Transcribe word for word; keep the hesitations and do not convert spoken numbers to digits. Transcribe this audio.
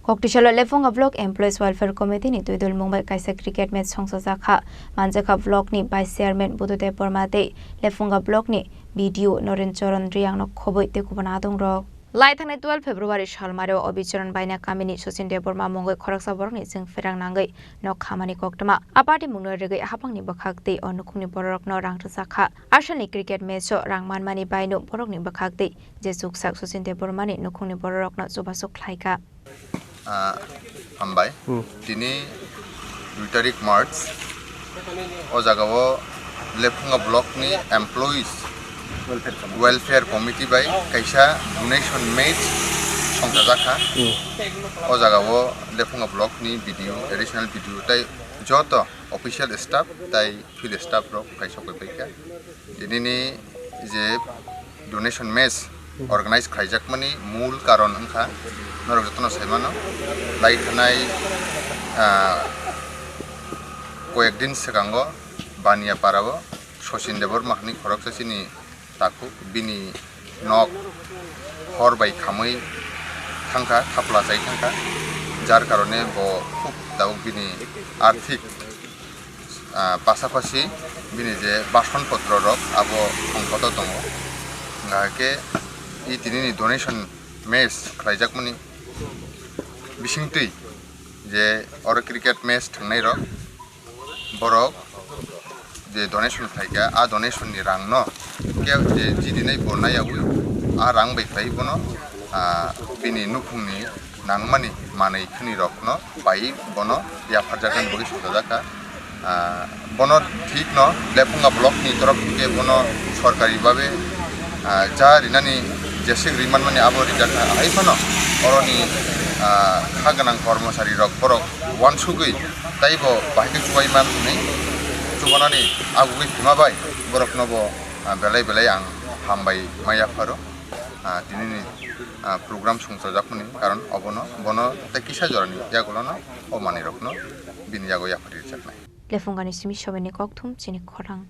Koktisalo Lephunga Block Employees Welfare Committee ni twi dul mung bai kaisa cricket match songchajak kha. Manjakha block ni Vice Chairman Buddhadev Borma tei Lephunga Block ni B D O Noren Choron Riyang no khoboi tei kubun adong rok. Lai thangnai twelve February salmari o Obicharan Baina kamini Sachin Debbarma mungwi khoroksa borokni chwng pherang nangwi nok khamani koktwma a party mungno rigwi hapangni bwkhak tei o nukhungni bororokno rang rwjak kha. Asalni cricket match o rang manmani baino borokni bwkhak tei je chuksak Sachin Debbarmani nukhungni bororokno chubachu khlaikha. Ah, hambai. Hmm. Tini dui tarik March, o jagao Lephunga Block ni Employees Welfare Committee bai kaisa donation match songchajak kha. Hmm. O jagao Lephunga Block ni B D O, Additional B D O tei joto official staff tei field staff rok kaisa koi paikha. Tinini je donation match organize khlaijakmani mul karon wngkha, norok jotono saimano, lai thanai, ah, koyek din swkango Baniya parao Sachin Debbarma hwnwi khoroksa chini takhuk, bini nok hor bai khamwi thangkha, thapla chai thangkha, jar karone bo khub tabuk bini arthik ah, pasapasi bini je bason potro rok abo songkhoto tongo. Hingkha khe i tinini donation match khlaijakmani bisingtwi je oro cricket match thangnai rok borok je donation khlaikha, a donation ni rang no khe je chidinai bo naiyawi a rang bai khlai bono, ah, bini nukhungni nangmani manwi khwnwi rokno pai bono yapharjaknani bagwi songchajakha. Ah, bono thikno Lephunga Block ni torof thike bono sorkari babe, ah, ja rinani jesik rimanmani abo rijakha. Hai phano oroni, ah, kha gwnang kormosari rok borok uansugwi taibo bahai khe chubaima hwnwi chubanani agugwi phima bai borokno bo, ah, belai belai ang hambai ma yapharo. Ah, tinini, ah, program songchajakmani karon obono, bono tei kisa jorani yagulono o manwirokno bini yago yapharwi rwjaknai. Lephungani simi sobaini kokthum chini khorang.